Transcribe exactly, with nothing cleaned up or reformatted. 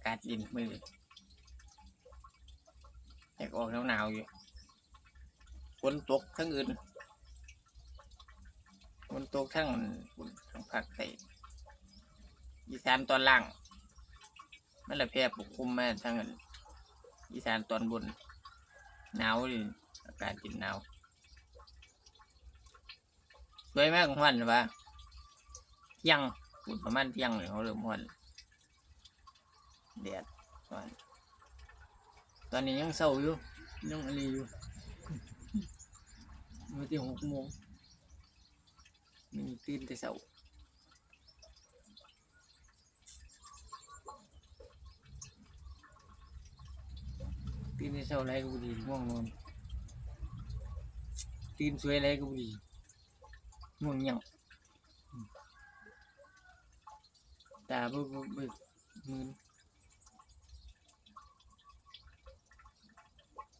ากาศเย็นมื้อนี้ อยากออกหนาวๆอยู่ ฝนตกทางอื่น ฝนตกทาง ทางภาคใต้ อีสานตอนล่าง มันละแผ่ปกคลุมมาทางอีสานตอนบน หนาวนี่ อากาศเย็นหนาว สวยมาก ฮ้อนหรือวะ เที่ยง พูดประมาณเที่ยงเลยเขาเริ่มฮ้อน แดดฮ้อน ตอนนี้ยังเช้าอยู่ ยังอันนี้อยู่ มื้อที่หกโมง มื้อนี้ตื่นแต่เช้า ตื่นแต่เช้าหลายก็บ่ดี ง่วงนอน ตื่นสวยหลายก็บ่ดี ง่วงเหงา ตาบ่ บ่ บ่ มืน